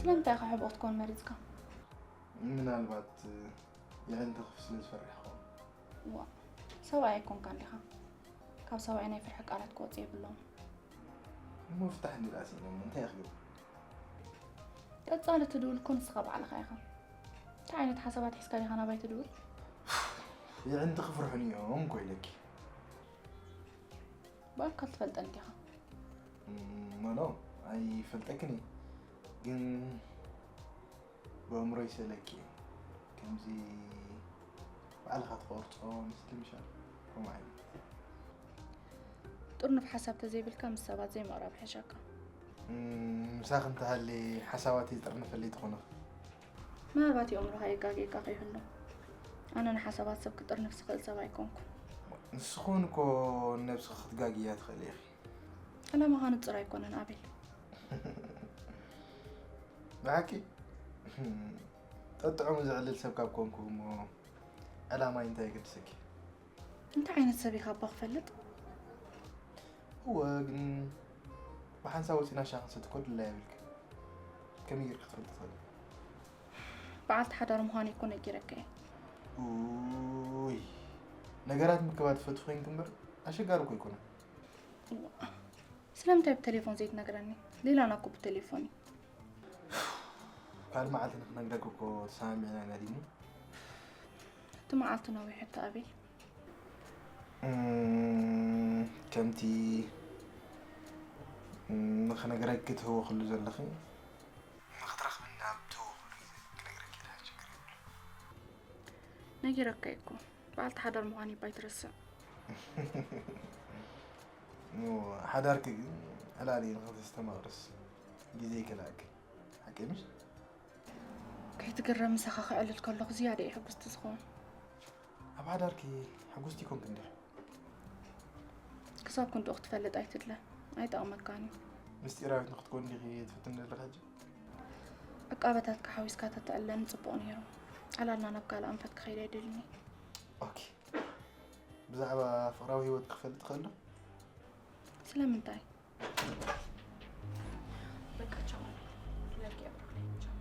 ስለምንታይ ኢኻ ሕቡእ ክትኮን መሪጽካ? ምናልባት የዕንተኽፍ ስለ ዝፈርሕ ይኸውን። ዋ፣ ሰብኣይ ኣይኮንካን ዲኻ? ካብ ሰብኣይ ናይ ፍርሒ ቃላት ክወጽእ የብሎም። እሞ ፍታሕ እንዲ ራእሲ ኢሎም እንታይ ክገብር? ቀጻሊ ትድውል እኮ ንስኻ ባዕልኻ ኢኻ። እንታይ ዓይነት ሓሳባት ሒዝካ ዲኻ ናባይ ትድውል? የዕንቲ ክፍርሑን እዮም እኮ ኢለኪ። ብኣካል ትፈልጠን ዲኻ? ኖ ኖ፣ ኣይፈልጠክን እየ። ግን ብኣእምሮ ይሰለኪ እየ። ከምዚ ባዕልኻ ትቆርጾ ምስቲ ምሻል ከምኡ ዓይነት። ጥርኑፍ ሓሳብ ተዘይብልካ ምስ ሰባት ዘይምቕራብ ይሕሸካ። ምሳኺ እንተሃልየ ሓሳባተይ ዝጥርንፈለይ ትኾንኺ። ምናልባት የእምሮኻ የጋግየካ ከይህሉ። ኣነ ንሓሳባት ሰብ ክጥርንፍ ዝኽእል ሰብ ኣይኮንኩን። ንስኹን እኮ ነብስኺ ክትጋግያ ትኽእሊ ኢኺ። ዕላማኻ ንጹር ኣይኮነን ኣቤል። ብሓቂ ጠጥዑሙ ዘዕልል ሰብ ካብ ኮንኩ እሞ ዕላማይ እንታይ የገድሰኪ? እንታይ ዓይነት ሰብ ኢኻ እባ ክፈልጥ? እወ ግን ብሓንሳብ ወፂና ሻሂ ክንሰቲ እኮ ድላይ የብልክን። ከመይ ጌርኪ ክትፈልጢ ትኽእሊ? በዓልቲ ሓዳር ምዃነይ እኮ ነጊረካ እየ። ኡይ ነገራት ምክባድ ትፈትዊ ኮይንኪ እምበር ኣሸጋሪ እኮ ኣይኮነን። ስለምንታይ ብቴሌፎን ዘይትነግረኒ? ሌላና እኮ ብቴሌፎን እዩ። ካልእ መዓልቲ ንክነግረኪ እኮ ተሰማሚዕና ኢና ዲኒ። እቲ መዓልቲ ነዊሑ እታ ኣቤል። እም፣ ከምቲ እም፣ ንክነግረኪ ትህወኽሉ ዘለኺ ንክትረኽብኒ ኣብ ትህወኽሉ ግዜ ክነግረኪ ኢለ ችግር የብሉን። ነጊረካ እኮ በዓልቲ ሓዳር ምዃን ይባይ ትረስዕ። እሞ ሓዳርኪ ግን ዕላል እዩ ንክተስተማቕርስ ግዜ ይከልኣኪ። ሓቂ ምሽ? ከይትግረም ምሳኻ ክዕልል ከለኹ ዝያዳ እዩ ሕጉስቲ ዝኸውን። ኣብ ሓዳርኪ ሕጉስቲ ይኮንክ እንዲሕ? ክሳብ ክንድኡ ክትፈልጥ ኣይትድለ፣ ኣይጠቕመካን እዩ። ምስጢራዊት ንክትኮን እንዲኺ ትፍትን ዘለካ ሕጂ? ዕቃበታትካ ሓዊስካ ተትዕለኒ ጽቡቕ ነይሩ። ዕላልና ናብ ካልእ ኣንፈት ክኸይድ ኣይደልን እየ። ኦኬ። ብዛዕባ ፍቕራዊ ህይወት ክፈልጥ ይኽእል ዶ? ስለምንታይ? በቃ ቻው። ላይክ ያብርኩልኝ። ቻው።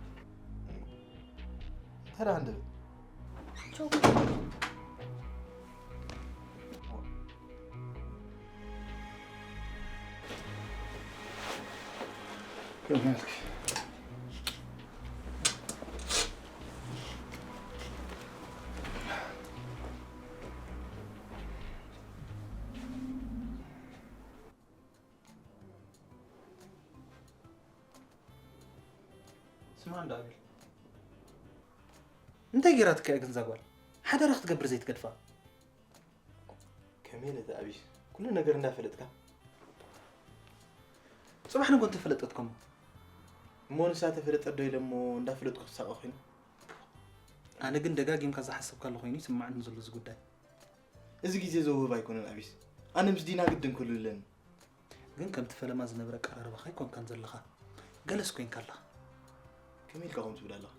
እንታይ ደኣ ክንድብል? ቻው። ከመይ ኣልክ? ስማ እንዳ ኣቤል፣ እንታይ ጌራትካ እያ ግን እዛ ጓል ሓዳራ ክትገብር ዘይትገድፋ? ከመይ ኢለ ተኣቢስ ኩሉ ነገር እንዳፈለጥካ? ጽባሕ ንጎ እንተፈለጠትኩም እሞ ንሳ ተፈለጠት ዶ ኢለ እሞ እንዳፈለጥኩ ክሳቐ ኮይኑ። ኣነ ግን ደጋጊምካ ዝሓሰብካሉ ኮይኑ ይስምዓኒ ዘሎ እዚ ጉዳይ። እዚ ግዜ ዘውህብ ኣይኮነን ኣቢስ። ኣነ ምስ ዲና ግድን ክህሉ ኣለኒ። ግን ከምቲ ፈለማ ዝነበረ ኣቀራርባኻ ኣይኮንካን ዘለኻ። ገለስ ኮይንካ ኣለኻ። ከመይ ኢልካ ከምኡ ትብል ኣለኻ?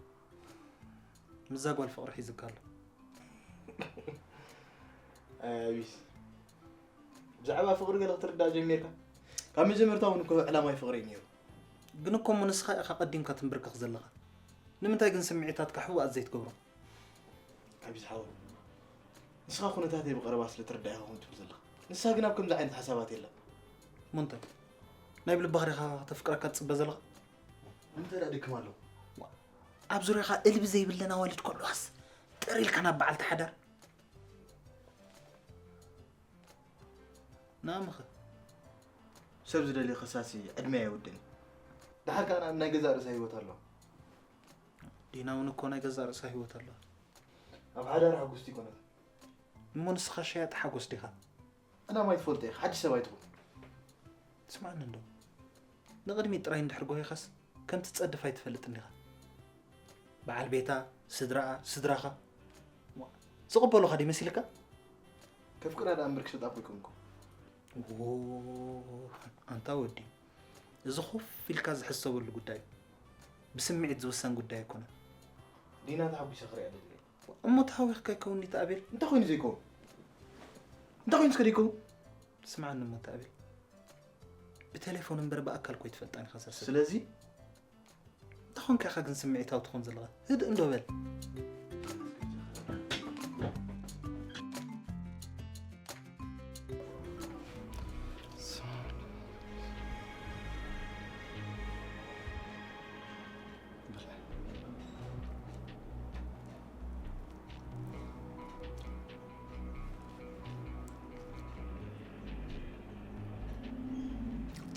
ምስዛ ጓል ፍቕሪ ሒዙካ ኣሎ። ኣይ ኣቢስ። ብዛዕባ ፍቕሪ ገለ ክትርዳእ ጀሚርካ? ካብ መጀመርታ እውን እኮ ዕላማይ ፍቕሪ እዩ ነይሩ። ግን እኮ እሞ ንስኻ ኢኻ ቀዲምካ ትንብርከኽ ዘለኻ። ንምንታይ ግን ስምዒታትካ ሕቡኣት ዘይትገብሮም? ኣቢስ ሓወይ፣ ንስኻ ኩነታተይ ብቐረባ ስለ ትርዳእ ኢኻ ከምኡ ትብል ዘለኻ። ንሳ ግን ኣብ ከምዚ ዓይነት ሓሳባት የላን። እሞ እንታይ? ናይ ብልብኻ ዲኻ ከተፍቅረካ ትጽበ ዘለኻ? ንምንታይ ደኣ ድክም ኣለኹ? ኣብ ዙርያኻ እልቢ ዘይብለን ኣዋልድ ከለዋስ ጥር ኢልካ ናብ በዓልቲ ሓዳር? ንኣምኸ? ሰብ ዝደሊ ከሳሲ ዕድመ ኣይውድን። ደሓር ከኣ ናይ ገዛእ ርእሳ ህይወት ኣለዋ። ዲና እውን እኮ ናይ ገዛእ ርእሳ ህይወት ኣለዋ። ኣብ ሓዳር ሕጉስቲ ኣይኮነትን። እሞ ንስኻ ሸያጢ ሓጎስ ዲኻ? ዕላማ ኣይትፈልጦ ኢኻ፣ ሓድሽ ሰብ ኣይትኹን። ስምዓኒ እንዶ፣ ንቕድሚት ጥራይ እንድሕር ጎሂኻስ ከም ትጸድፍ ኣይትፈልጥን ዲኻ? በዓል ቤታ፣ ስድራኣ፣ ስድራኻ። ዝቕበሉኻ ድዩ መሲልካ? ከፍቅራ ደኣ እምበር ክሸጣ እኮ ኣይኮንኩን። ዎ፣ ኣንታ ወዲ፣ እዚ ኮፍ ኢልካ ዝሕሰበሉ ጉዳይ እዩ። ብስምዒት ዝውሰን ጉዳይ ኣይኮነን። ዲና ተሓጒሰ ክሪኣ ደልየ። እሞ ተሃዊኽካ ይከውን ዲዩ ኣቤል? እንታይ ኮይኑ ዘይከውን? እንታይ ኮይኑ እስከ ዘይከውን? ስምዓኒ እሞ ኣቤል፣ ብቴሌፎን እምበር ብኣካል እኮ ኣይትፈልጣን ኢኻ እዛ ሰብ። ስለዚ እንታይ ኾንካ ኢኻ ግን ስምዒታዊ ትኾን ዘለኻ። ህድእ እንዶ በል።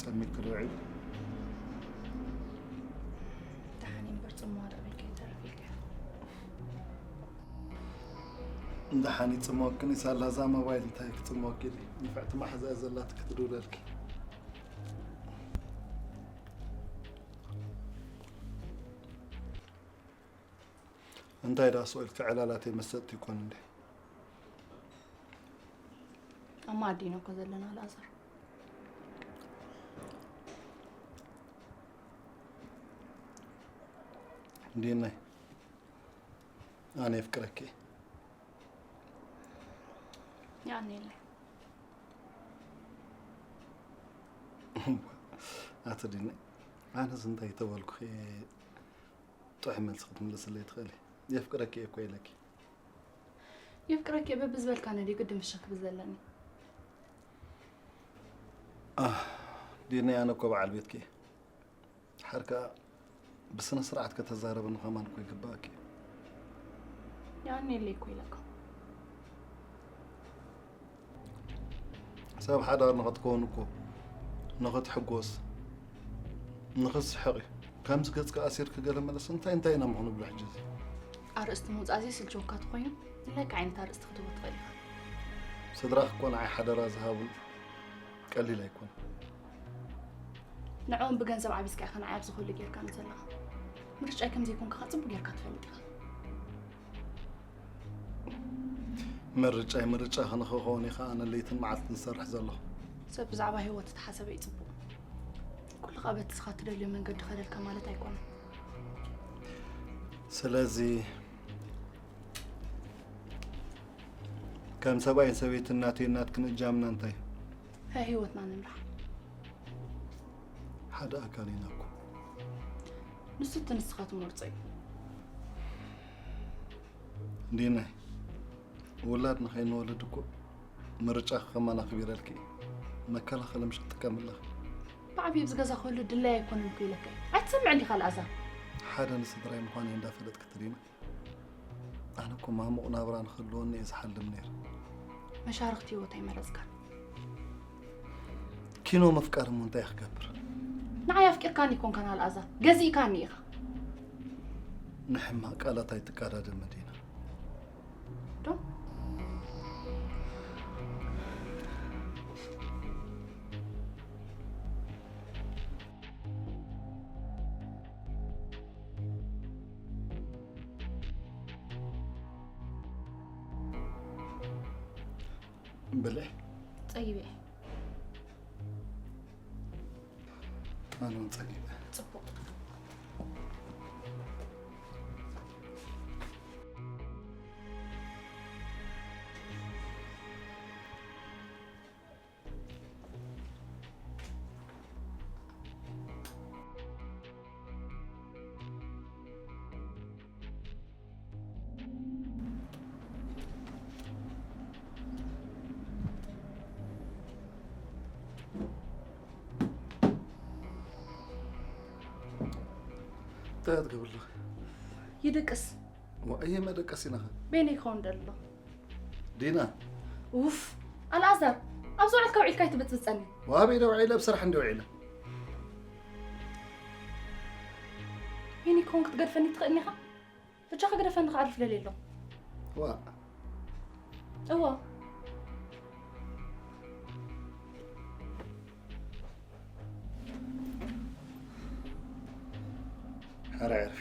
ጸሚት ክድውዒ። ደሓን እምበር ጽምዋ ደቒቀ ይተርፍ ኢልካ። ደሓን ይጽመወክን ይሳላ እዛ ሞባይል እንታይ ክጽመወኪ ኢሊ። ንፍዕቲ ማሕዛ እያ ዘላትኪ ትድውለልኪ። እንታይ ደኣ ስቕ ኢልኪ ዕላላተይ መሰጥቲ ይኮን እንዴ? ኣብ ማዕዲ ኢና እኮ ዘለና ኣልኣዛር። ዲናይ ኣነ የፍቅረኪ። የቐንየለይ። ኣቲ ዲናይ ኣነስ እንታይ ተበልኩኺ? ጥዑይ መልሲ ክትምልስለይ ትኽእሊ። የፍቅረኪ እየ እኮ ኢለኪ። የፍቅረኪ እየ በብዝበልካኒ ድዩ ግድን ፍሽኽ ክብል ዘለኒ? ኣህ፣ ዲናይ ኣነ እኮ በዓል ቤትኪ እየ። ሓር ከኣ ብስነ ስርዓት ከተዛረብኒ ከማን እኮ ይግባኣኪ እዩ። የቐንየለይ እኮ ኢለካ። ሰብ ሓዳር ንኽትከውን እኮ ንኽትሕጎስ ንኽትስሕቕ እዩ። ከምዚ ገጽካ ኣሲርኪ ገለ መለስ እንታይ እንታይ ኢና ምኾኑ ብሎ ሕጂ እዚ? ኣርእስቲ ምውጻእ ዘይስልችወካ ተኾይኑ እንታይ ዓይነት ኣርእስቲ ክትህቦ ትኽእል ኢኻ። ስድራኺ እኮ ንዓይ ሓደራ ዝሃቡኒ ቀሊል ኣይኮነን። ንዕኦም ብገንዘብ ዓቢስካ ኢኻ ንዓይ ኣብዚ ኩሉ ጌርካኒ ዘለኻ። ምርጫይ ከም ዘይኮንካ ኸኣ ጽቡቕ ጌርካ ትፈልጥ ኢኻ። ምርጫይ ምርጫኺ ንኽኸውን ኢኻ ኣነ ለይትን መዓልትን ዝሰርሕ ዘለኹ። ሰብ ብዛዕባ ህይወት ተሓሰበ እዩ ጽቡቕ። ኩሉ ኸኣ በቲ ንስኻ ትደልዮ መንገዲ ኸደልካ ማለት ኣይኮነን። ስለዚ ከም ሰብኣይን ሰበይትን ናተይን ናትክን እጃምና እንታይ እዩ? ህይወትና ንምራሕ። ሓደ ኣካል ኢና እኮ። ንሱ እቲ ንስኻ ትመርጾ እዩ። ዲናይ፣ ውላድ ንኸይንወልድ እኮ ምርጫ ከማን ኣኽቢረልኪ እየ። መከላኸሊ ምሽ ትጥቀሚ ኣለኺ። ብዓብዩ ኣብዚ ገዛ ክህሉ ድላይ ኣይኮነን እኮ ኢለካ እየ። ኣይትሰምዕን ዲኻ ኣልኣዛር? ሓደ ንስድራይ ምዃነይ እንዳፈለጥኪ ዲና። ኣነ እኮ ማሙቕ ናብራ ንኽህልወኒ እየ ዝሓልም ነይረ። መሻርኽቲ ህይወት ኣይመረጽካን። ኪኖ ምፍቃር እሞ እንታይ ክገብር? ንዓይ ኣፍቂርካኒ ኣይኮንካን ኣልኣዛር፣ ገዚእካኒ ኢኻ። ንሕማቕ ቃላት ኣይትቀዳደም ዲና። ዶ? ብልዒ። ጸጊበ እየ። ኣነ እውን ጸጊበ። ጽቡቕ። እንታይ ትገብር ኣለኻ? ይድቅስ። ዋ፣ እየ መደቀስ ኢናኸ? በይነይ ክኸውን ደሎ። ዲና። ኡፍ፣ ኣልኣዛር፣ ኣብ ዝውዕልካ ውዒልካ ኣይትብጽብጸኒ። ዋበይ ዶ ውዒለ፣ ኣብ ስራሕ እንዲ ውዒለ። በይነይ ክኸውን ክትገድፈኒ ትኽእልኒ ኢኻ? ብቻ ክግደፈኒ ክዓርፍ ደልየ ኣለኹ። ዋ። እዋ። ሕራይ ዕርፊ።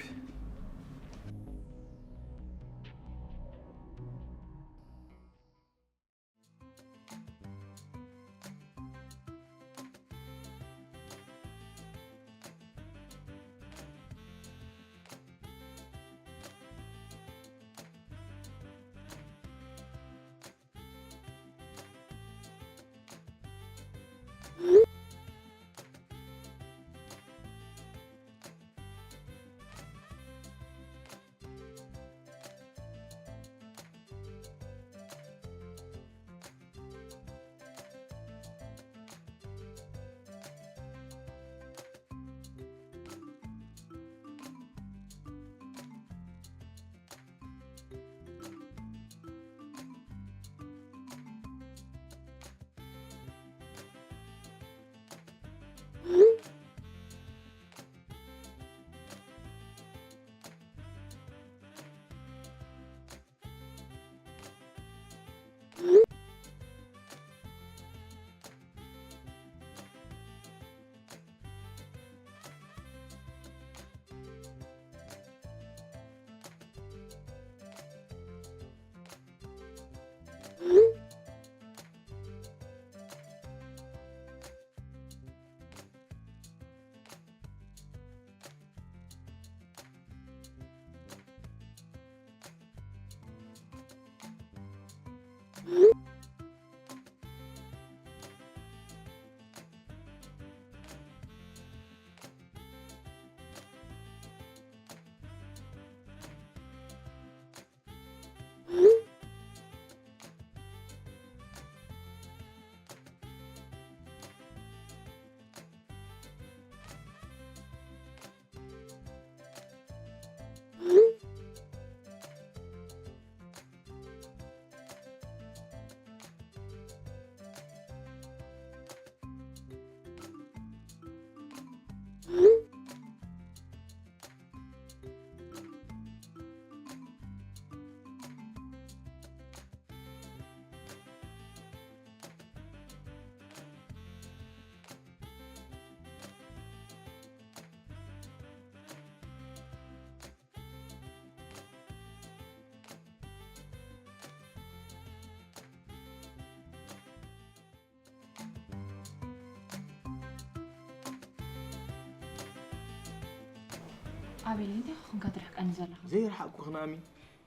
ኣቤል፣ እንታይ ኮንካ ትርሕቀኒ ዘለኻ? ዘይረሓቕኩ ክናሚ።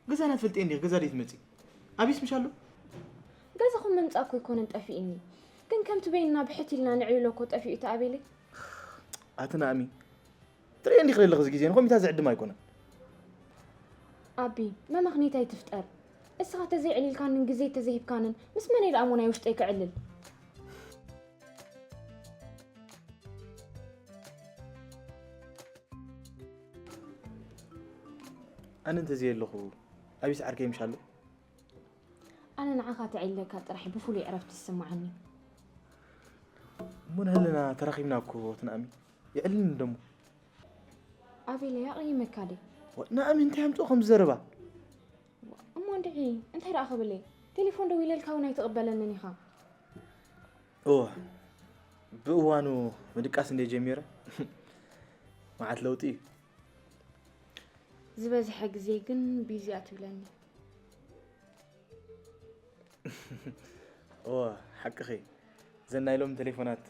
ገዛና ትፈልጥዮ እንዲኺ፣ ገዛ ደይ ትመጺ? ኣቢስ ምሽ ኣሎ? ገዛኹም ምምጻእ እኮ ኣይኮነን ጠፊእኒ፣ ግን ከምቲ በይንና ብሕት ኢልና ንዕልሎ እኮ ጠፊኡ እቲ ኣቤለይ። ኣቲ ናሚ፣ ትርእዮ እንዲኺ ዘለኺ እዚ ግዜ ንኸሚታ ዝዕድም ኣይኮነን። ኣቢ፣ መመኽኔት ኣይትፍጠር። እስኻ ተዘይዕሊልካንን ግዜ ተዘይሂብካንን ምስ መነይ ደኣ እሞ ናይ ውሽጠይ ክዕልል? ኣነ እንተዘየለኹ ኣቢስ ዓርከይ ምሽ ኣሎ? ኣነ ንዓኻ ተዕልለካ ጥራሕ ብፍሉይ ዕረፍቲ ዝስምዓኒ። እሞ ንህልና ተራኺብና እኮ ትናእሚ። የዕልልኒ ደሞ። ኣቤለይ ኣቕይመካ ድየ? ናእሚ እንታይ ኣምፅኦ ከም ዘረባ? እሞ እንድዒ እንታይ ደኣ ክብል እየ? ቴሌፎን ደዊለልካ እውን ኣይትቕበለንን ኢኻ። እዋ ብእዋኑ ምድቃስ እንደ ጀሚረ መዓት ለውጢ እዩ። ዝበዝሐ ግዜ ግን ቢዚ እያ ትብለኒ። እዋ ሓቅኺ። እዘን ናይ ሎሚ ቴሌፎናት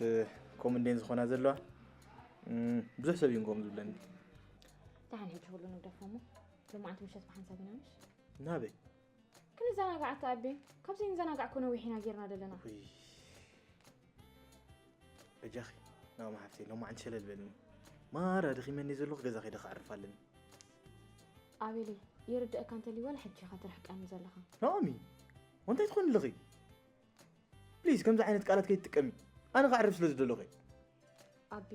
ከምኡ እንዴን ዝኾና ዘለዋ። እም፣ ብዙሕ ሰብ እዩ ከምኡ ዝብለኒ። ደሓን ሕጂ ኩሉ ንግደፎ እሞ ሎማዓንቲ ምሸት ብሓንሳብ ኢና ምሽ? ናበይ? ክንዘናጋዕ ተኣቤ። ካብ ዘይንዘናጋዕ እኮ ነዊሕ ኢና ጌርና ዘለና። ውይ። በጃኺ ናኦም ሓፍተይ ሎማዓንቲ ሸለል በልኒ። ማራ ደኺመኒ ዘለኹ ገዛ ከይደ ክዓርፍ ኣለኒ። ኣቤለይ፣ ይርድእካ እንተልዩ ዋላ ሕጂ ኢኻ ትርሕቀኒ ዘለኻ። ናኦሚ፣ እንታይ ትኾኒ ኣለኺ? ፕሊዝ ከምዚ ዓይነት ቃላት ከይትጥቀሚ። ኣነ ክዓርፍ ስለ ዝደለኹ እየ። ኣቢ፣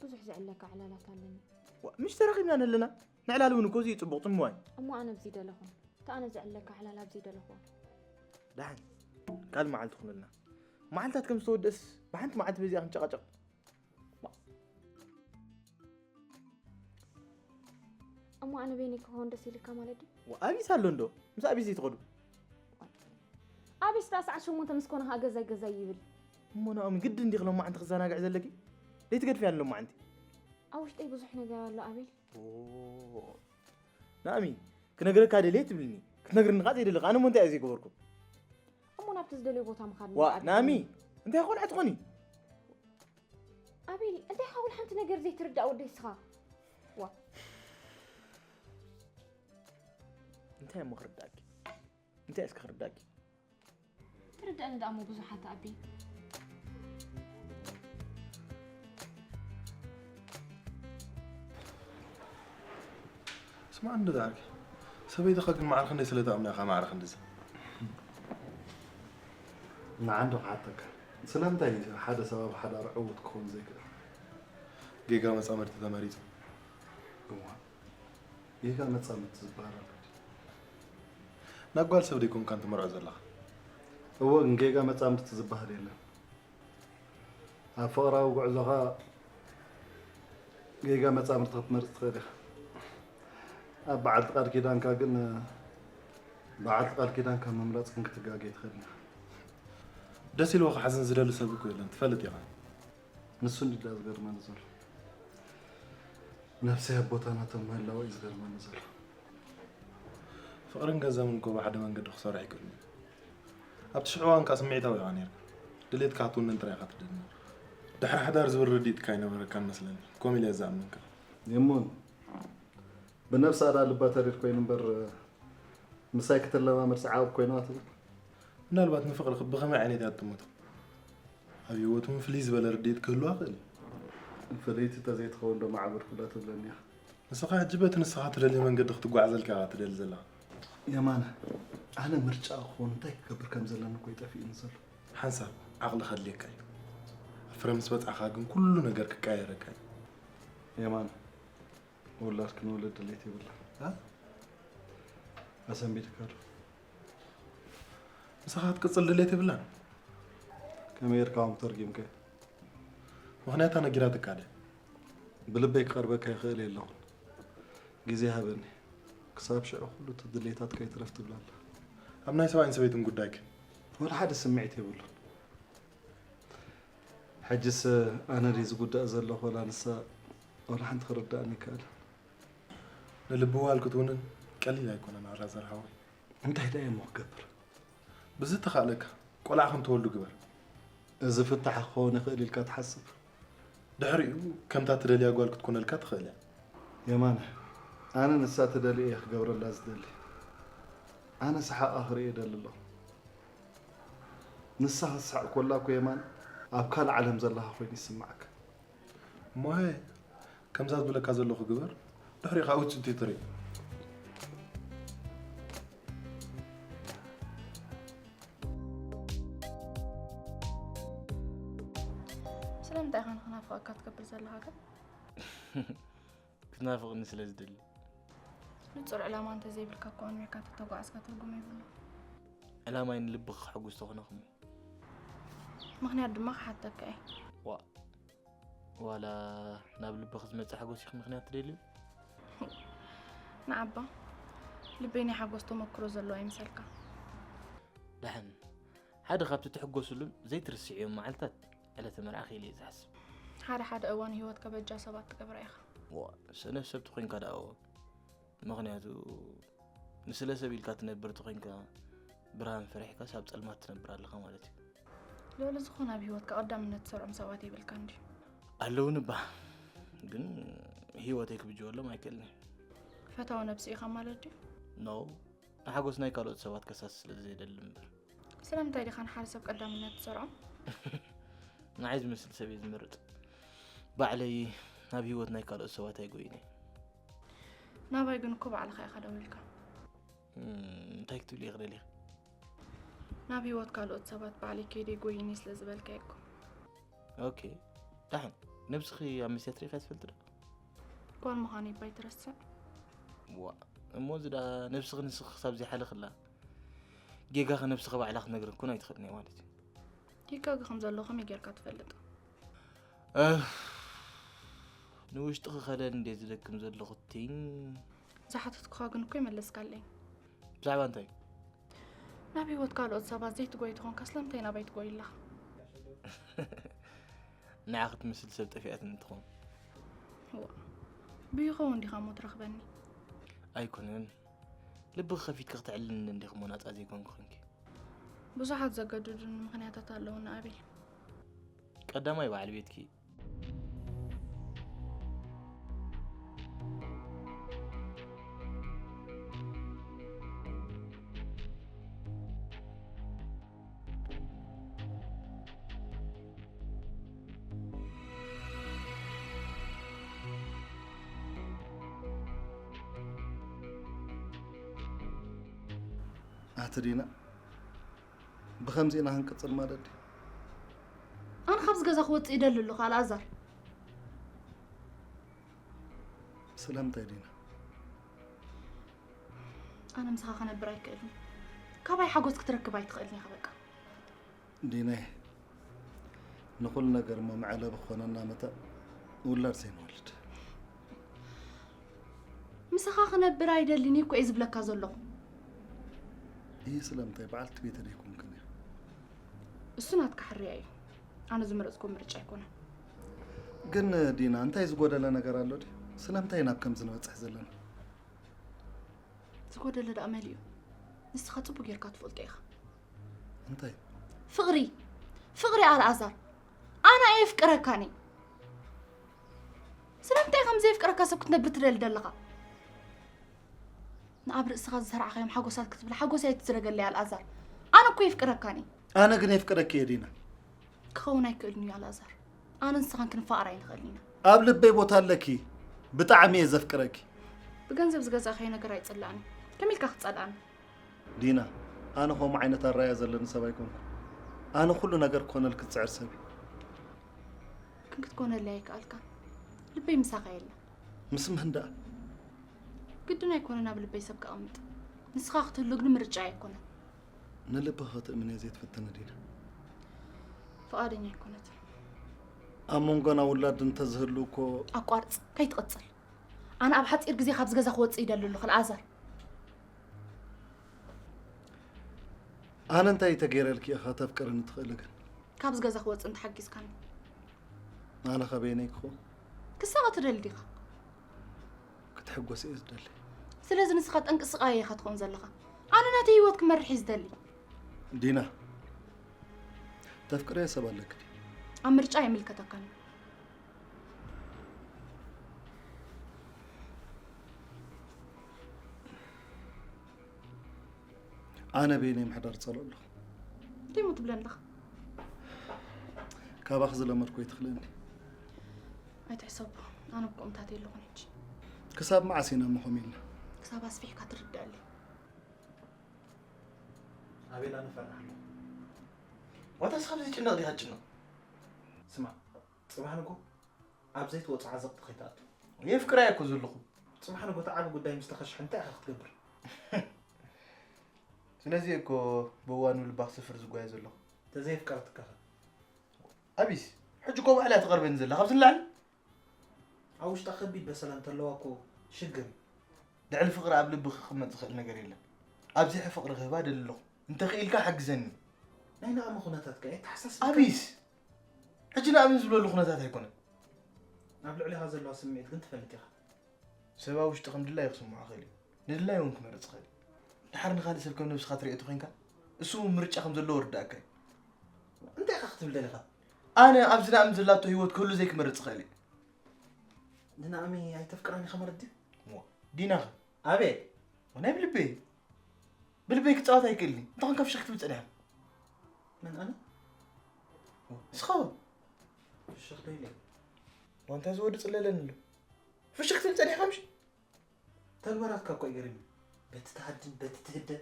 ብዙሕ ዘዕለካ ዕላላት ኣለኒ። ዋ፣ ምሽ ተራኺብና ንህልና? ንዕላል እውን እኮ እዚ እዩ ጽቡቕ ጽምዋይ። እሞ ኣነ ኣብዚ ደለኹን። እቲ ኣነ ዘዕለካ ዕላል ኣብዚ ደለኹዎ። ደሓን፣ ካልእ መዓልቲ ኩነልና። መዓልታት ከም ዝተወደእስ ብሓንቲ መዓልቲ በዚኣ ክንጨቃጨቕ። እሞ ኣነ በይነይ ክኸውን ደስ ኢልካ ማለት ድዩ? ዋ፣ ኣቢስ ኣሎ እንዶ? ምስ ኣቢስ ዘይትኸዱ? ኣቢስ ደኣ ሰዓት ሸሞንተ ምስ ኮነ ኸኣ ገዛይ ገዛይ ይብል። እሞ ናኦሚ ግዲ እንዲኺ ሎማዓንቲ ክዘናግዕ ዘለኪ? ዘይትገድፍያ ሎማዓንቲ? ኣብ ውሽጠይ ብዙሕ ነገር ኣሎ ኣቤል። ኦ፣ ናኦሚ ክነግረካ ደልየ ትብልኒ። ክትነግርኒ ኸኣ ዘይደለኻ። ኣነ እሞ እንታይ እየ ዘይገበርኩ? እሞ ናብቲ ዝደልዮ ቦታ ምኻድ ዋ፣ ምፍቓድ ናኦሚ ይኸውን። እንታይ ኾን ኣዕጥቑኒ? ኣቤል፣ እንታይ ኸውን ሓንቲ ነገር ዘይትርዳእ ወደይ እስኻ? ዋ፣ እንታይ እሞ ክርዳእኪ? እንታይ እስከ ክርዳእኪ? ትርዳእኒ ደኣ እሞ ብዙሓት ኣቢ። ስማዕ እንዶ ዝዓርከይ፣ ሰበይትኻ ግን ማዕረ ክንደይ ስለ ትኣምና ኢኻ ማዕረ ክንድዚ? ንዓ እንዶ ክሓተካ፣ ስለምንታይ ሓደ ሰብ ኣብ ሓዳር ዕዉት ክኸውን ዘይክእል? ጌጋ መጻምድቲ ተመሪጹ። እዋ፣ ጌጋ መጻምድቲ ዝበሃል ኣሎ ድዩ? ናብ ጓል ሰብ ደይኮንካን ትመርዖ ዘለኻ? እወ፣ ግን ጌጋ መጻምድቲ ዝበሃል የለን። ኣብ ፍቕራዊ ጉዕዞኻ ጌጋ መጻምድቲ ክትመርጽ ትኽእል ኢኻ። ኣብ በዓልቲ ቃል ኪዳንካ ግን፣ በዓልቲ ቃል ኪዳንካ ምምራጽ ግን ክትጋገይ ትኽእል ኢኻ። ደስ ኢልዎ ክሓዝን ዝደሊ ሰብ እኮ የለን፣ ትፈልጥ ኢኻ። ንሱ እንድዳ ዝገርመኒ ዘሎ። ነፍሰይ ኣብ ቦታ ናቶም ምህላዋ እዩ ዝገርመኒ ዘሎ። ፍቕርን ገንዘብን እኮ ብሓደ መንገዲ ክሰርሑ ኣይክእሉን እዮም። ኣብቲ ሽዑ እዋን ከኣ ስምዒታዊ ኢኻ ነይርካ። ድሌትካ ክትውንን ጥራይ ኢኻ ትደሊ ነይርካ። ድሕሪ ሓዳር ዝብል ርድኢትካ ኣይነበረካን መስለኒ። ከምኡ ኢለ እየ ዝኣምንካ። የሙን፣ ብነብሳ ደኣ ልባ ተሪር ኮይኑ እምበር፣ ምሳይ ክትለማመድ ሰዓብ ኮይና ትብል። ምናልባት ንፍቕሪ ብኸመይ ዓይነት እያ ትጥምቶ? ኣብ ህይወቱ ፍልይ ዝበለ ርድኢት ክህልዋ ይኽእል እዩ። ፍልይቲ እንተዘይትኸውን ዶ ማዕበድኩላ ትብለኒ ኢኻ? ንስኻ ሕጂ በቲ ንስኻ ትደልዮ መንገዲ ክትጓዓዘልካ ኢኻ ትደሊ ዘለኻ። የማነ፣ ኣነ ምርጫ ክኸውን እንታይ ክገብር ከም ዘለኒ እኮ እዩ ጠፊኡኒ ዘሎ። ሓንሳብ ዓቕሊ ከድልየካ እዩ። ኣብ ፍረ ምስ በጻሕኻ ግን ኩሉ ነገር ክቀያየረካ እዩ። የማነ፣ ውላድ ክንወልድ ድሌት የብላን። እ? ኣሰንቢድካ ዶ? ምሳኻ ክትቅጽል ድሌት የብላን። ከመይ ጌርካ ኸም ተርጊምካዮ? ምኽንያታ ነጊራትካ ድያ? ብልበይ ክቐርበካ ይኽእል የለኹን። ግዜ ሃበኒ። ክሳብ ሽዑ ኩሉ እቲ ድሌታትካ ይትረፍ ትብላ ኣላ። ኣብ ናይ ሰብኣይን ሰበይትን ጉዳይ ከ? ወላ ሓደ ስምዒት የብሉን። ሕጅስ ኣነ ድየ ዝጉዳእ ዘለኹ ወላ ንሳ? ወላ ሓንቲ ክርድኣኒ ኣይከኣለን። ንልቢ ጓል ክትውንን ቀሊል ኣይኮነን ኣልዓዛር ሓወይ። እንታይ ደኣ እየ እሞ ክገብር? ብዝተኻእለካ ቆልዓ ከም ትወልዱ ግበር። እዚ ፍታሕ ክኸውን ይኽእል ኢልካ ትሓስብ? ድሕሪኡ ከምታ ትደልያ ጓል ክትኮነልካ ትኽእል እያ። የማነ፣ ኣነ ንሳ ትደልዮ እየ ክገብረላ ዝደሊ። ኣነ ሰሓቓ ክርኢ እደሊ ኣለኹ። ንሳ ክትስሕቕ ኮላ እኮ የማን ኣብ ካልእ ዓለም ዘለኻ ኮይኑ ይስምዓካ። እሞኸ ከምዛ ዝብለካ ዘለኹ ግበር፣ ድሕሪኡ ኻኣ ውጽኢቱ ትርኢ። ስለምንታይ ኢኻ ንኽናፍቐካ ትገብር ዘለኻ ግን? ክትናፍቕኒ ስለ ዝደሊ። ንጹር ዕላማ እንተዘይብልካ እኮ ኣንቢርካ እንተተጓዓዝካ ትርጉም የብሉን። ዕላማይ ንልብኺ ከሐጉስ ተኾነ ከመይ? ምኽንያት ድማ ክሓተካ እየ። ዋእ፣ ዋላ ናብ ልብኺ ዝመጽእ ሓጎስ ኢኺ ምኽንያት ትደልዩ? ንዓባ፣ ልበይ ናይ ሓጎስ ተመክሮ ዘለዎ ኣይምሰልካ። ደሓን፣ ሓደ ካብቲ ትሕጎስሉን ዘይትርስዕዮም መዓልታት ዕለተ መርዓኺ ኢለ እየ ዝሓስብ። ሓደ ሓደ እዋን ህይወትካ በጃ ሰባት ትገብራ ኢኻ። ዋእ፣ ሰነፍ ሰብ ተኾይንካ ደኣ እወ። ምኽንያቱ ንስለ ሰብ ኢልካ ትነብር ተኾይንካ ብርሃን ፈሪሕካስ ኣብ ጸልማት ትነብር ኣለኻ ማለት እዩ። ልዕሊ ዝኾነ ኣብ ህይወትካ ቀዳምነት ትሰርዖም ሰባት የብልካን ድዩ? ኣለውኒ እባ፣ ግን ህይወተይ ክብጅወሎም ኣይክእልን እየ። ፈታዊ ነብሲ ኢኻ ማለት ድዩ? ኖ፣ ንሓጎስ ናይ ካልኦት ሰባት ከሳሲ ስለ ዘይደሊ እምበር። ስለምንታይ ዲኻ ንሓደ ሰብ ቀዳምነት ትሰርዖ? ንዓይ ዝመስል ሰብ እየ ዝመርጽ። ባዕለይ ናብ ህይወት ናይ ካልኦት ሰባት ኣይጎይን እየ። ናባይ ግን እኮ ባዕልኻ ኢኻ ደዊልካ። እም፣ እንታይ ክትብሊ ኢኺ ደሊኺ? ናብ ህይወት ካልኦት ሰባት ባዕለይ ከይደ ይጎይኒ ስለ ዝበልካ እኮ። ኦኬ፣ ደሓን፣ ነብስኺ ኣብ መስትያት ርኢኻ ትፈልጢ ዶ? ጓል ምዃነይ እባ ኣይትረስዕ። ዋእ፣ እሞ እዚ ደኣ ነብስኺ ንስኺ ክሳብ ዘይሓለኽላ፣ ጌጋኺ ነብስኺ ባዕላ ክትነግሪ እኮ ኣይትኽእልን እያ ማለት እዩ። ይጋገ ከም ዘለኹ ከመይ ጌርካ ትፈልጥ? እህ፣ ንውሽጥኺ ከለል እንዴ ዝደክም ዘለኹ ትኝ። ዝሓተትኩኻ ግን እኮ ይመለስካለይ። ብዛዕባ እንታይ? ናብ ህይወት ካልኦት ሰባት ዘይትጎይ ተኾንካ ስለምንታይ ናባይ ትጎይ ኣለኻ? ንዓኺ ትመስል ሰብ ጠፊኣትኒ እንትኾን። እዋ፣ ብይኸውን ዲኻ እሞ ትረኽበኒ? ኣይኮነን። ልብኺ ከፊትኪ ክትዕልልኒ እንዲኺ እሞ ናጻ ዘይኮንኩ ኮንኪ። ብዙሓት ዘገድዱኒ ምኽንያታት ኣለዉኒ ኣቤል። ቀዳማይ በዓል ቤትኪ። ኣቲ ዲና፣ ብኸምዚ ኢና ክንቅጽል ማለት ድዩ? ኣነ ካብዚ ገዛ ክወጽእ ይደሊ ኣለኹ ኣልኣዛር። ስለምንታይ ዲና? ኣነ ምሳኻ ክነብር ኣይክእልን። ካባይ ሓጎስ ክትረክብ ኣይትኽእልን ኢኻ በቃ። ዲናይ፣ ንኹሉ ነገር እሞ መዕለቢ ክኾነና መታን ውላድ ዘይንወልድ። ምሳኻ ክነብር ኣይደልን እኮ እየ ዝብለካ ዘለኹ። ይህ ስለምንታይ በዓልቲ ቤተ ደይኮንክን እያ? እሱ ናትካ ሕርያ እዩ። ኣነ ዝመረጽኩ ምርጫ ኣይኮነን። ግን ዲና፣ እንታይ ዝጎደለ ነገር ኣሎ ድዩ? ስለምንታይ ናብ ከምዚ ንበጽሕ ዘለና? ዝጎደለ ደኣ መሊኡ። ንስኻ ጽቡቅ ጌርካ ትፈልጦ ኢኻ። እንታይ? ፍቕሪ። ፍቕሪ ኣልኣዛር። ኣነ ኣየፍቅረካን እየ። ስለምንታይ ከም ዘየፍቅረካ ሰብ ክትነብር ትደሊ ደለኻ? ንኣብ ርእስኻ ዝሰርዓኻዮም ሓጎሳት ክትብል ሓጎስ ኣይትስረገለይ ኣልኣዛር። ኣነ እኮ የፍቅረካን እየ። ኣነ ግን የፍቅረኪ እየ ዲና። ክኸውን ኣይክእልን እዩ ኣልኣዛር። ኣነ ንስኻን ክንፋቐር ኣይንኽእልን ኢና። ኣብ ልበይ ቦታ ኣለኪ። ብጣዕሚ እየ ዘፍቅረኪ። ብገንዘብ ዝገዛእካዮ ነገር ኣይጽላእን እዩ። ከመይ ኢልካ ክትጸልኣኒ? ዲና፣ ኣነ ከምኡ ዓይነት ኣራያ ዘለኒ ሰብ ኣይኮንኩ። ኣነ ኩሉ ነገር ክኾነልኪ ዝጽዕር ሰብ እየ። ግን ክትኮነለይ ኣይከኣልካን። ልበይ ምሳኻ የለን። ምስ መን ደኣ? ግድን ኣይኮነን ኣብ ልበይ ሰብ ከቐምጥ። ንስኻ ክትህሉ ግን ምርጫ ኣይኮነን። ንልብኺ ክትእምንዮ ዘይትፍትኒ ዲና? ፍቓደኛ ኣይኮነትን። ኣብ መንጎና ውላድ እንተዝህሉ እኮ። ኣቋርጽ፣ ከይትቕጽል። ኣነ ኣብ ሓጺር ግዜ ካብዚ ገዛ ክወጽእ ይደሊ ኣለኹ ኣልኣዛር። ኣነ እንታይ ተገይረልኪ ኢኻ ተፍቅርኒ ትኽእሊ ግን? ካብዚ ገዛ ክወጽእ እንተሓጊዝካኒ። ኣነ ከበይነይ ክኾን? ክሳቐ ትደሊ ዲኻ? ክትሕጎስ እየ ዝደሊ። ስለዚ ንስኻ ጠንቂ ስቓየ ኢኻ ትኾን ዘለኻ። ኣነ ናተይ ህይወት ክመርሕ እየ ዝደሊ። ዲና፣ ተፍቅረዮ ሰብ ኣለኪ ድዩ? ኣብ ምርጫ ኣይምልከተካን እዩ። ኣነ በይነይ ምሕዳር ጸልኦ ኣለኹ። እንታይ እሞ ትብለኒ ኣለኻ? ካባኺ ዝለመድኩ ኣይትኽልእኒ። ኣይትሕሰቦ፣ ኣነ ብቆምታት የለኹን ሕጂ። ክሳብ መዓስ ኢና እሞ ከምኡ ኢልና? ክሳብ ኣስፊሕካ ትርድኣለይ። ኣቤላ ንፈርሕ ኣለኹ። ዋታስ ካብዚ ጭነቕ ዲኻ ትጭነቕ? ስማዕ፣ ጽባሕ ንጎ ኣብ ዘይትወጽእ ዓዘቕቲ ከይትኣቱ። የፍቅራ እየ እኮ ዘለኹ። ጽባሕ ንጎ እቲ ዓቢ ጉዳይ ምስ ተኸሽሐ እንታይ ኢኻ ክትገብር? ስለዚ እኮ ብእዋኑ ልባ ክሰፍር ዝጓየ ዘለኹ። ተዘየፍቀረትካ ኸ? ኣቢስ፣ ሕጂ እኮ ባዕላ እያ ትቐርበኒ ዘላ፣ ካብዚ ንላዕሊ? ኣብ ውሽጣ ከቢድ በሰላ እንተለዋ እኮ ሽግር እዩ። ልዕሊ ፍቕሪ ኣብ ልቢ ክቕመጥ ዝኽእል ነገር የለን። ኣብዚሐ ፍቕሪ ክህባ ደሊ ኣለኹ። እንተኽኢልካ ሓግዘኒ። ናይ ናእሚ ኩነታት ከ ኣየተሓሳስብካን? ኣቢስ፣ ሕጂ ናእሚ ዝብለሉ ኩነታት ኣይኮነን። ኣብ ልዕሊኻ ዘለዋ ስምዒት ግን ትፈልጥ ኢኻ። ሰብ ኣብ ውሽጡ ከም ድላዩ ክስምዖ ይኽእል እዩ። ንድላዩ እውን ክመርጽ ይኽእል እዩ። ድሓር ንኻልእ ሰብ ከም ነብስኻ ትርእዮ ተኾይንካ፣ እሱ እውን ምርጫ ከም ዘለዎ ይርድኣካ እዩ። እንታይ ኢኻ ክትብል ደሊኻ? ኣነ ኣብዚ ናእሚ ዘላቶ ህይወት ክህሉ ዘይክመርጽ ይኽእል እየ። ንናእሚ ኣይተፍቅራን ኢኻ ማለት ድዩ? እሞ ዲናኸ? ኣቤል! ናይ ብልበይ። ብልበይ ክጻወት ኣይክእልን። እንታይ ኮንካ ፍሽኽ ክትብል ጸኒሕካ? መን ኣነ? ንስኻ? ፍሽኽ ዶ ኢለ? ዋንታ ዝወዲ ጽለለኒ ኣሎ። ፍሽኽ ክትብል ጸኒሕካ ምሽ? ተግባራትካ እኮ ይገርም እዩ። በቲ ትሃድን በቲ ትህደን።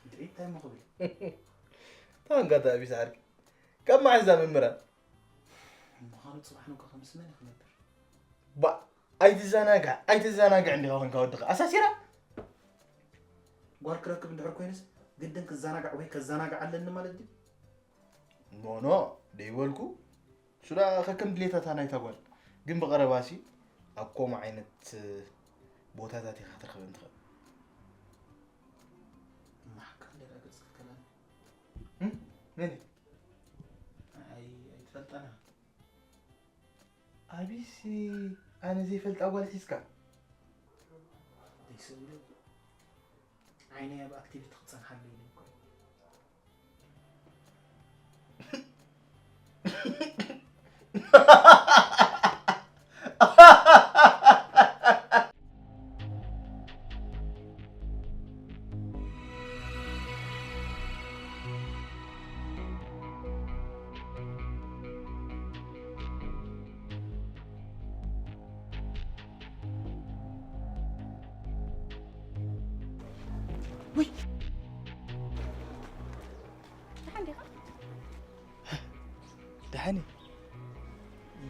እንድዒ እንታይ እሞ ክብል? ታንጋታ ቢስ ዓርኪ። ካብ መዓዝ እዛ ምምራር? ምዃኑ ጽባሕ ንጎ ከምስ መን እዩ ክነብር? ባ ኣይትዘናጋዕ ኣይትዘናጋዕ እንዲኻ ኮንካ ወድኻ ኣሳሲራ። ጓል ክረክብ እንድሕር ኮይንስ ግድን ክዘናጋዕ ወይ ከዘናጋዕ ኣለኒ ማለት ድዩ? ኖኖ ደይበልኩ። ሱዳ ከከም ድሌታታ ናይታ ጓል ግን ብቐረባሲ ኣብ ከምኡ ዓይነት ቦታታት ኢኻ ክትረኽበን ትኽእል። ማሕካ እንዴራ ገጽ ክትከላኒ እም? መን እዩ? ኣይ ኣይትፈልጠና። ኣቢሲ ኣነ ዘይፈልጣ ጓል ሒዝካ? ደይሰብሉ ዓይነይ ኣብ ኣክቲቪቲ ክጸንሓሉ ኢለ እኮ። ወይ ደሓን ዲኻ? ደሓን እየ።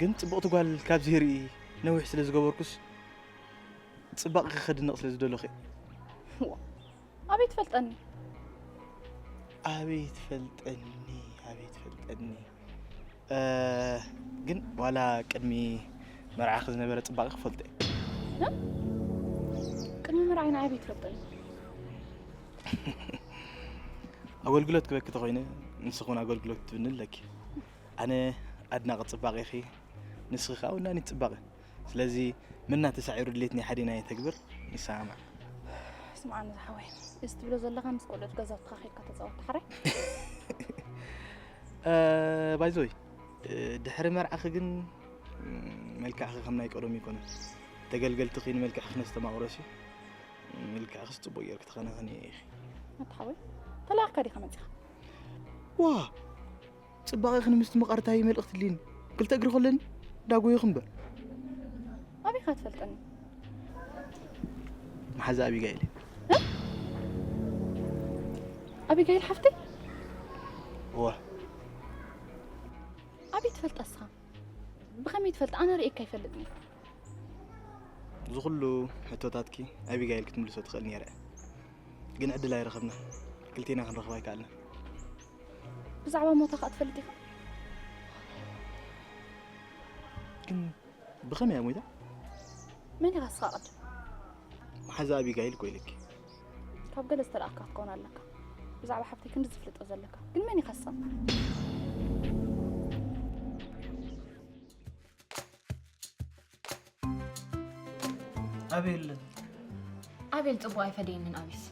ግን ጽብቕቲ ጓል ካብዚ ርኢ ነዊሕ ስለ ዝገበርኩስ ጽባቕኺ ከድንቕ ስለ ዝደለኹ እየ። ዋ፣ ኣበይ ትፈልጠኒ? ኣበይ ትፈልጠኒ ኣበይ ትፈልጠኒ። እ፣ ግን ዋላ ቅድሚ መርዓኺ ዝነበረ ጽባቐ ክፈልጦ እየ። ቅድሚ መርዓይ ንዓይ ኣበይ ትፈልጠኒ? ኣገልግሎት ክበኪ ተኾይነ ንስኺ እውን ኣገልግሎት ክትብኒ ኣለኪ። ኣነ ኣድናቒ ጽባቐኺ፣ ንስኺ ከኣ ወናኒት ጽባቐ። ስለዚ መና ተሳዒሩ ድሌት ናይ ሓዲና የተግብር፣ ንሰማማዕ። ስምዓኒ ዝሓወይ፣ እዚ ትብሎ ዘለኻ ምስ ቆልዑት ገዛውትኻ ኸይድካ ተጻወት ሓራይ። ባይዞይ ድሕሪ መርዓኺ ግን ም፣ መልክዕኺ ከም ናይ ቀደም ይኮነ። ተገልገልትኺ ንመልክዕኺ ነስተማቕሮሲ፣ መልክዕኺስ ጽቡቕ ጌርኪ ትኸናኸኒ ኢኺ። ኣታ ሓወይ፣ ተላኢኽካ ዲኻ መጺኻ? ዋ፣ ጽባቐኺ ንምስትምቓር እንታይ እዩ መልእኽቲ ድልዩኒ? ክልተ እግሪ ከለኒ እንዳጎየኹ እምበር። ኣበይ ኢኻ ትፈልጠኒ? መሓዛ ኣቢጋይል። ኣቢጋይል ሓፍተይ? እዋ። ኣበይ ትፈልጣ እስኻ? ብኸመይ ትፈልጥ? ኣነ ርእየካ ኣይፈልጥን። እዚ ኩሉ ሕቶታትኪ ኣቢጋይል ክትምልሶ ትኽእል ነይረ። ግን ዕድል ኣይረኸብና። ክልቴና ክንረኽባ ኣይከኣልና። ብዛዕባ ሞታ ከኣ ትፈልጥ ኢኻ? ግን ብኸመይ እያ ሞይታ? መን ኢኻ እስኻ ቅድም? መሓዛ ኣቢጋይል እኮ ኢለኪ። ካብ ገለ ዝተላእካ ክትከውን ኣለካ። ብዛዕባ ሓፍተይ ክንዲ ዝፍልጦ ዘለካ። ግን መን ኢኻ ንስኻ? ኣቤል። ኣቤል ጽቡቕ ኣይፈደየንን ኣቢስ።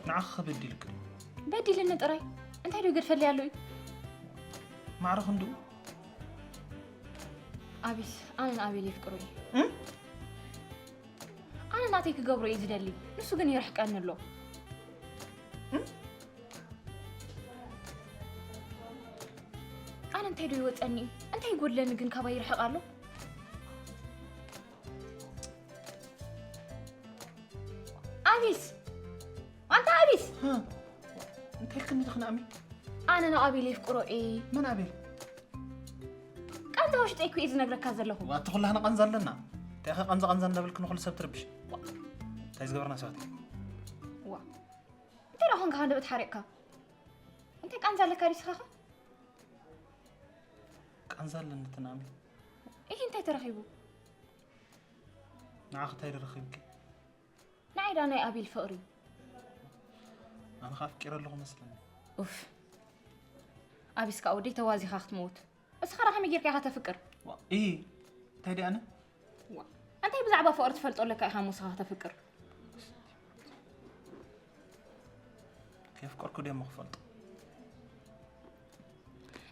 ንዓኺ በዲልክ። በዲልኒ ጥራይ? እንታይ ዶ ይገድፈለይ ኣሎ እዩ? ማዕረ ክንድኡ? ኣቢስ፣ ኣነ ንኣቤል የፍቅሮ እየ። እም? ኣነ ናተይ ክገብሮ እዩ ዝደሊ፣ ንሱ ግን ይርሕቀኒ ኣሎ። ኣነ እንታይ ዶ ይወፀኒ? እንታይ ይጎድለኒ ግን ካባይ ይርሕቕ ኣሎ? ኣቢስ! ኣንታ ኣቢስ! እንታይ ክኒ ድኽናሚ? ኣነ ንኣቤል የፍቅሮ እየ። መን ኣቤል? ቃንዛ ውሽጠይ እኮ እየ ዝነግረካ ዘለኹ። ዋቲ ኩላህና ቃንዛ ኣለና። እንታይ ኸ ቃንዛ ቃንዛ እንዳበልክ ንኹሉ ሰብ ትርብሽ? እንታይ ዝገበርና ሰባት? ዋ እንታይ ደኣ ኾንካ ሃንደበት ሓሪቕካ? እንታይ ቃንዛ ኣለካ ድዩ ስኻኻ? ቃንዛ ኣለኒ ትናሚ። ይህ እንታይ ተረኺቡ? ንዓኺ እንታይ ደረኺብኪ? ንዓይ ዳ ናይ ኣቤል ፍቕሪ። ኣነ ኸ ኣፍቂረ ኣለኹ መስለኒ። ኡፍ ኣቢስ ከዓ ወደይ ተዋዚኻ ክትመውት። እስኻ ዳ ከመይ ጌርካ ኢኻ ተፍቅር? ዋ፣ ኢ እንታይ ደኣ ኣነ? እንታይ ብዛዕባ ፍቕሪ ትፈልጦ ኣለካ ኢኻ እሞ እስኻ ከተፍቅር? ከየፍቀርኩ ድየ እሞ ክፈልጦ?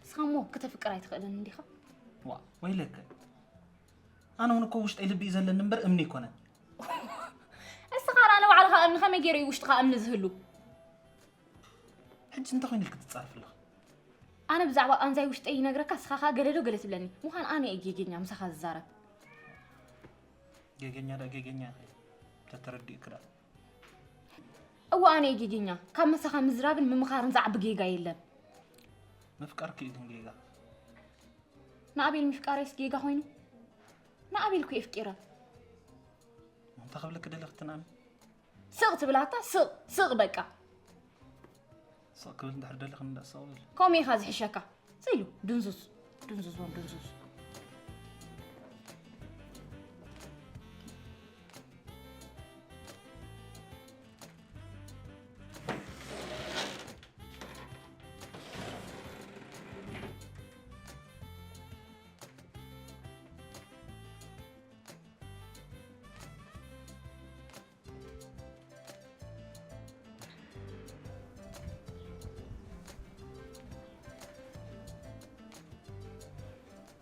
እስኻ እሞ ክተፍቅር ኣይትኽእልን እንዲኻ? ዋ ወይለከ፣ ኣነ እውን እኮ ውሽጠይ ልቢ እዩ ዘለኒ እምበር እምኒ ኣይኮነን። እስኻ ዳ ንባዕልኻ እምኒ ከመይ ገይሩ እዩ ውሽጥኻ እምኒ ዝህሉ? ሕጂ እንታይ ኮይኑ ኢልክ ትጻረፍ ኣለኻ? ኣነ ብዛዕባ ቃንዛይ ውሽጠይ ይነግረካ፣ እስኻ ኸኣ ገለ ዶ ገለ ትብለኒ? ምዃን ኣነ እየ ጌገኛ ምሳኻ ዝዛረብ። ጌገኛ ዳ ጌገኛ ኢኺ፣ ተተረዲእክ ዳ። እወ ኣነ እየ ጌገኛ። ካብ መሳኻ ምዝራብን ምምኻርን ዝዓቢ ጌጋ የለን። ምፍቃርክ እዩ ግን ጌጋ። ንኣቤል ምፍቃረይስ ጌጋ ኮይኑ? ንኣቤል እኮ የፍቂረ። እንታይ ክብለክ ደለኽ ትናሚ? ስቕ ትብላታ ስቕ ስቕ በቃ። ስቕ ክብል እንድሕር ደለኽ እንዳሰቕ ብል። ከምኡ ኢኻ ዝሕሸካ። ዘይሉ ድንዙዝ ድንዙዝ ወን ድንዙዝ።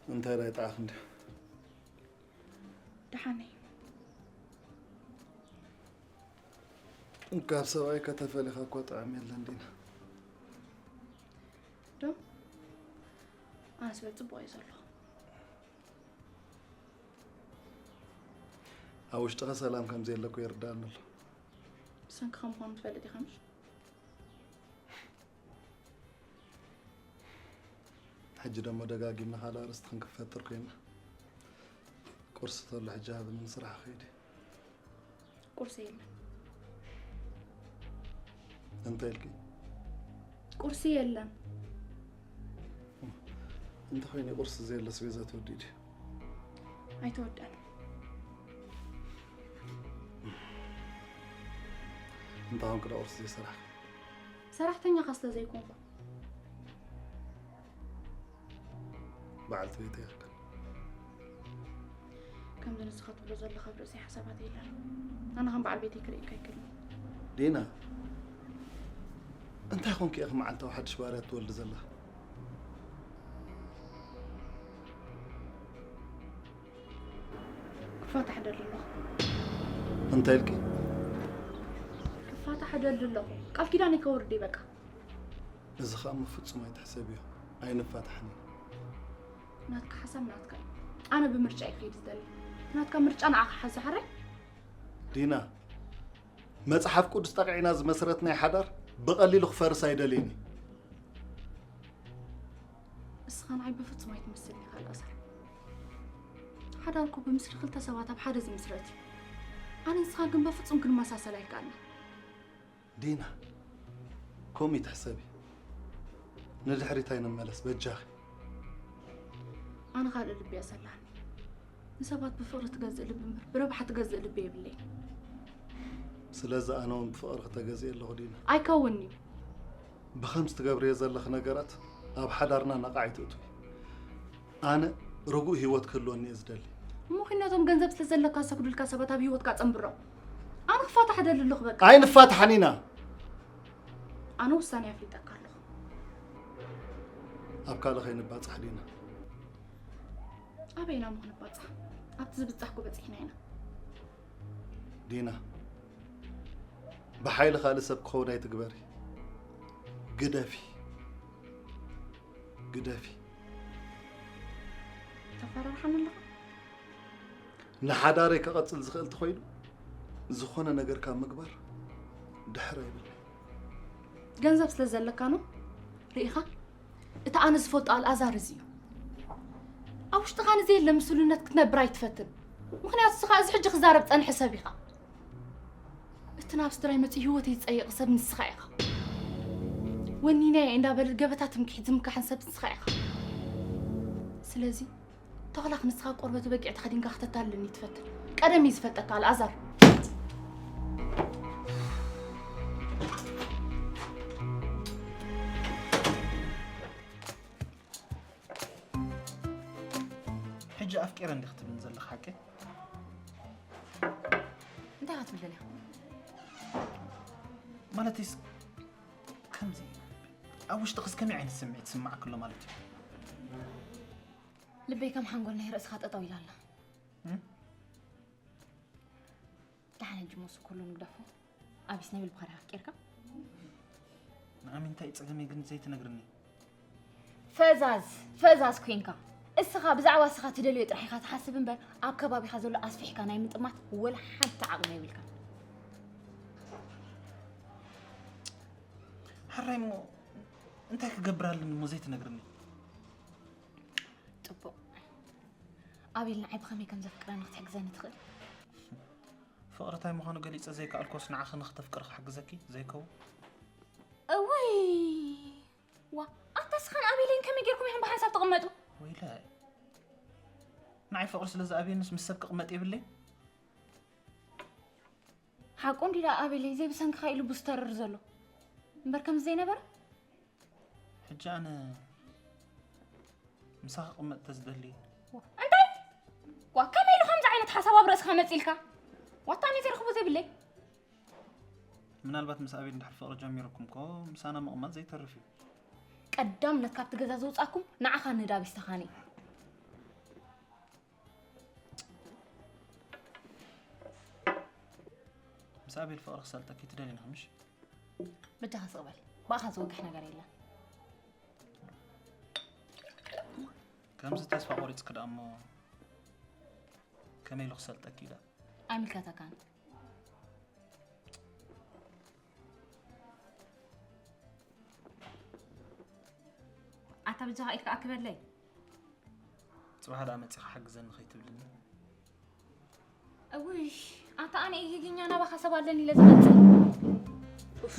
እንታይ ዳይ ጣዕኽ እንዲ ደሓነይ ካብ ሰብኣይ ከተፈሊኻ እኮ ጥዕም የለን ዲና። ዶ ኣነስ በል ፅቡቕ እዩ ዘለኹ። ኣብ ውሽጥኻ ሰላም ከም ዘየለ እኮ ይርዳእኒ ኣሎ። ብሰንክኻ ምዃኑ ትፈልጥ ኢኻ ምሽ? ሕጂ ደሞ ደጋጊምና ካልእ ኣርእስቲ ክንክፈጥር ኮይና። ቁርሲ ተሎ ሕጂ ሃብኒ ንስራሕ ክኸይድ እየ። ቁርሲ የለን። እንታይ ኢልኪ? ቁርሲ የለን። እንተኾይኑ ቁርሲ ዘየለ ኣስቤዛ ተወዲኡ ድዩ? ኣይተወደኣን። እንተኾንኩ ዶ ቁርሲ ዘይሰራሕኪ? ሰራሕተኛኻ ስለ ዘይኮንኩ። በዓልቲ ቤት እያ ግን። ከምዚ ንስኻ ትብሎ ዘለኻ ኣብ ርእሰይ ሓሳባት የለን። ኣነ ከም በዓል ቤተይ ክርእየካ ኣይክእልን። ዲና፣ እንታይ ኮንኪ ኢኺ መዓልታዊ ሓድሽ ባርያ ትወልዲ ዘለኺ? ክፋታሕ ደሊ ኣለኹ። እንታይ ኢልኪ? ክፋታሕ ደሊ ኣለኹ። ቃል ኪዳነይ ከውርድ እየ በቃ። እዚ ኸኣ እሞ ፍጹም ኣይትሕሰብዮ። ኣይንፋታሕን ኢና። ናትካ ሓሳብ ናትካ እዩ። ኣነ ብምርጫ እየ ክኸይድ ዝደሊ። ናትካ ምርጫ ንዓኻ ሓዞ ሓራይ። ዲና፣ መጽሓፍ ቅዱስ ጠቒዕና ዝመስረትናዮ ሓዳር ብቐሊሉ ክፈርስ ኣይደልይን እየ። እስኻ ንዓይ ብፍጹም ኣይትመስልን ኢኻ ኣልኣዛር። ሓዳር እኮ ብምስሊ ክልተ ሰባት ኣብ ሓደ ዝምስረት እዩ። ኣነ ንስኻ ግን በፍጹም ክንመሳሰል ኣይከኣልናን። ዲና፣ ከምኡ ኣይትሕሰቢ። ንድሕሪት ኣይንመለስ በጃኺ። ኣነ ካልእ ልቢ እያ ዘላኒ። ንሰባት ብፍቕሪ ትገዝእ ልቢ እምበር ብረብሓ ትገዝእ ልቢ የብለይን። ስለዚ ኣነ እውን ብፍቕርኺ ተገዚኤ ኣለኹ ዲና። ኣይከውንን'ዩ። ብኸምዚ ትገብርዮ ዘለኺ ነገራት ኣብ ሓዳርና ነቓዕ ኣይተእትዊ። ኣነ ርጉእ ህይወት ክህልወኒ እየ ዝደሊ። እሞ ኺኖቶም ገንዘብ ስለ ዘለካ ዝሰግዱልካ ሰባት ኣብ ህይወትካ ኣጸንብሮም። ኣነ ክፋታሕ እደሊ ኣለኹ በቃ። ኣይንፋታሕን ኢና። ኣነ ውሳኔ ኣፍሊጠካ ኣለኹ። ኣብ ካልእ ከይንባጻሕ ዲና። ኣበይና እሞ ክንባጻሕ? ኣብቲ ዝብጻሕ እኮ በጺሕና ኢና። ዲና፣ ብሓይሊ ካልእ ሰብ ክኸውን ኣይትግበሪ። ግደፊ፣ ግደፊ። ተፈራርሓኒ ኣለኻ። ንሓዳረይ ክቐጽል ዝኽእል እንተኾይኑ፣ ዝኾነ ነገር ካብ ምግባር ድሕር ኣይብል። ገንዘብ ስለ ዘለካ ነው። ርኢኻ፣ እቲ ኣነ ዝፈልጦ ኣልኣዛር እዚ እዩ። ኣብ ውሽጥኻ ንዘየለ ምስሉነት ክትነብር ኣይትፈትን። ምኽንያቱ ንስኻ እዚ ሕጂ ክዛረብ ጸንሐ ሰብ ኢኻ። እቲ ናብ ስድራይ መጺኡ ህይወተይ ዝጸየቐ ሰብ ንስኻ ኢኻ። ወኒነ እየ እንዳበለ ገበታ ትምክሒት ዝምካሕን ሰብ ንስኻ ኢኻ። ስለዚ ተኽላ ክንስኻ ቆርበት በጊዕ ተኸዲንካ ክተታልለኒ ትፈትን። ቀደም እዩ ዝፈልጠካ ኣልኣዛር። ሕጂ ኣፍቂረ እንዲ ክትብልኒ ዘለኻ ሓቂ? እንታይ ክትብል ደሊኻ? ማለትስ ከምዚ ኣብ ውሽጥኽስ ከመይ ዓይነት ስምዒት ይስማዓክ ኣሎ ማለት እዩ? ልበይ ከም ሓንጎል ናይ ርእስኻ ጠጠው ኢላ ኣላ። እም? ደሓን ሕጂ ሞሱ ኩሉ ንግደፎ። ኣቢስ ናይ ብልብኻ ዲኻ ኣፍቂርካ? ንኣሚን እንታይ እዩ ጸገመይ ግን ዘይትነግርኒ? ፈዛዝ ፈዛዝ ኮይንካ እስኻ ብዛዕባ እስኻ ትደልዮ ጥራሕ ኢኻ ትሓስብ እምበር ኣብ ከባቢኻ ዘሎ ኣስፊሕካ ናይ ምጥማት ወላ ሓንቲ ዓቕሚ የብልካ። ሕራይ እሞ እንታይ ክገብር ኣለኒ እሞ ዘይትነግርኒ? ጽቡቕ። ኣቤል ንዓይ ብኸመይ ከም ዘፍቅረኒ ክትሕግዘኒ ትኽእል? ፍቕሪ እንታይ ምዃኑ ገሊጸ ዘይከኣልኩስ ንዓኺ ንኽተፍቅሪ ክሕግዘኪ ዘይከውን? እውይ ዋ ኣታ እስኻን ኣቤልን ከመይ ጌርኩም ኢኹም ብሓንሳብ ትቕመጡ? ወይለ ንዓይ ፍቕሪ ስለ ዝኣብየንስ ምስ ሰብ ክቕመጥ የብለይ። ሓቁ እንዲ ደኣ ኣቤለይ ዘይብሰንክኻ ኢሉ ቡስተርር ዘሎ እምበር ከምዚ ዘይነበረ። ሕጂ ኣነ ምሳኺ ክቕመጥ ተዝደሊ። እንታይ ዋ ከመይ ኢሉ ከምዚ ዓይነት ሓሳብ ኣብ ርእስኻ መፂልካ? ዋታ ኣነ ተረኽቦ ዘይብለይ። ምናልባት ምስ ኣቤል እንድሕር ፍቕሪ ጀሚርኩም ኮ ምሳና ምቕማጥ ዘይተርፍ እዩ። ቀዳምነት ካብቲ ገዛ ዘውፃኩም ንዓኻ ንዳቢስ ተኻኒ። ምስ ኣቤል ፍቕሪ ክሰልጠኪ ትደሊና ምሽ? በጃኻ ስቕ በል ብኣኻ ዝወግሕ ነገር የለን። ከምዚ ተስፋ ቆሪፅኪ ደኣ እሞ ከመይ ኢሉ ክሰልጠኪ ኢለ። ኣይምልከተካን። ኣታ በጃኻ ኢድካ ኣክበለይ። ፅባሕ ደኣ መፂኻ ሓግዘኒ ከይትብልኒ። እውይ ኣታ ኣነ እየ ጌገኛ ናባኻ ሰብ ኣለኒ ኢለ ዝመፅእ። ኡፍ።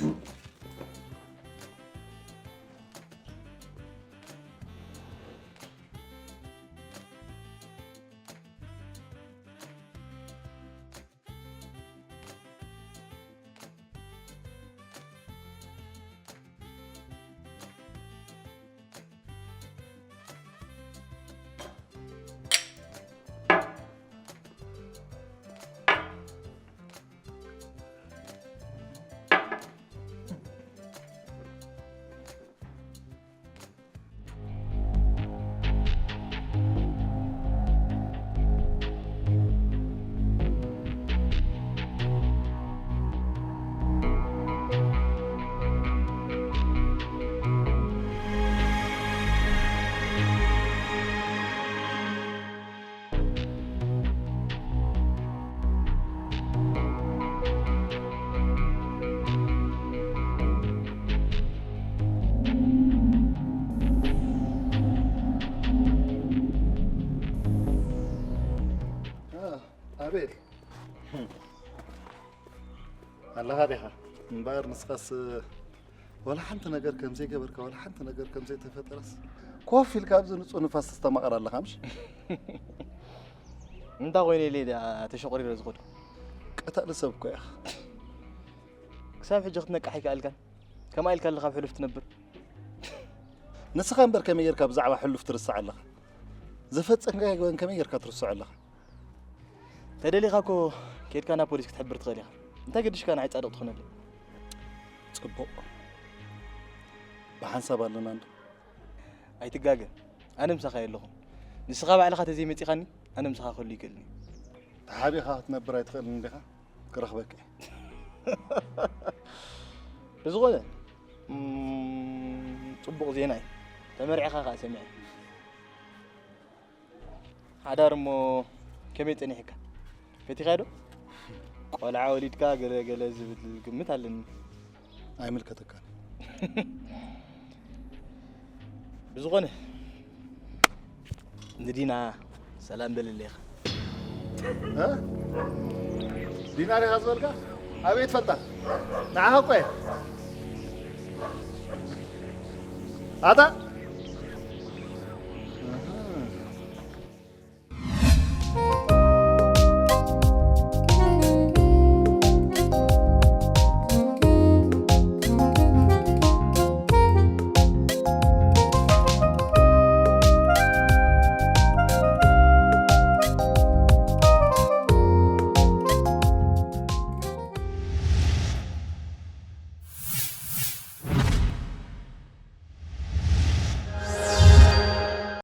ኣቤል ኣለኻ ዲኻ? እምበኣር ንስኻስ ዋላ ሓንቲ ነገር ከም ዘይገበርካ ዋላ ሓንቲ ነገር ከም ዘይተፈጠረስ ኮፍ ኢልካ ኣብዚ ንጹህ ንፋስ ተስተማቕር ኣለኻ ምሽ? እንታይ ኮይነ ኢለ ድኣ ተሸቑሪረ ዝኸድኩ? ቀታሊ ሰብ እኮ ኢኻ። ክሳብ ሕጂ ክትነቅሕ ኣይከኣልካን። ከማይ ኢልካ ኣለኻ ኣብ ሕሉፍ ትነብር። ንስኻ እምበር ከመይ ጌርካ ብዛዕባ ሕሉፍ ትርስዕ ኣለኻ? ዝፈጸምካዮ ገበን ከመይ ጌርካ ትርስዖ ኣለኻ? ተደሊኻ እኮ ኬድካ ናብ ፖሊስ ክትሕብር ትኽእል ኢኻ። እንታይ ገድሽካ ንዓይ ጻድቕ ትኾነለይ? ጽቡቕ። ብሓንሳብ ኣለና እንዶ። ኣይትጋገ። ኣነ ምሳኻ የለኹን። ንስኻ ባዕልኻ ተዘይመጺኻኒ ኣነ ምሳኻ ክህሉ ይክእልኒ። ተሓቢኻ ክትነብር ኣይትኽእልን እንዲኻ? ክረኽበካ እየ። ብዝኾነ እም፣ ጽቡቕ ዜና እዩ። ተመርዕኻ ከዓ ሰሚዐ። ሓዳር እሞ ከመይ ጸኒሕካ? ፈቲኻ ዶ? ቆልዓ ወሊድካ ገለ ገለ ዝብል ግምት ኣለኒ። ኣይምልከተካን። ብዝኾነ ንዲና ሰላም በልለይኻ። እ? ዲና ዲኻ ዝበልካ? ኣበይ ትፈልጣ? ንዓኻ እኮ እየ። ኣታ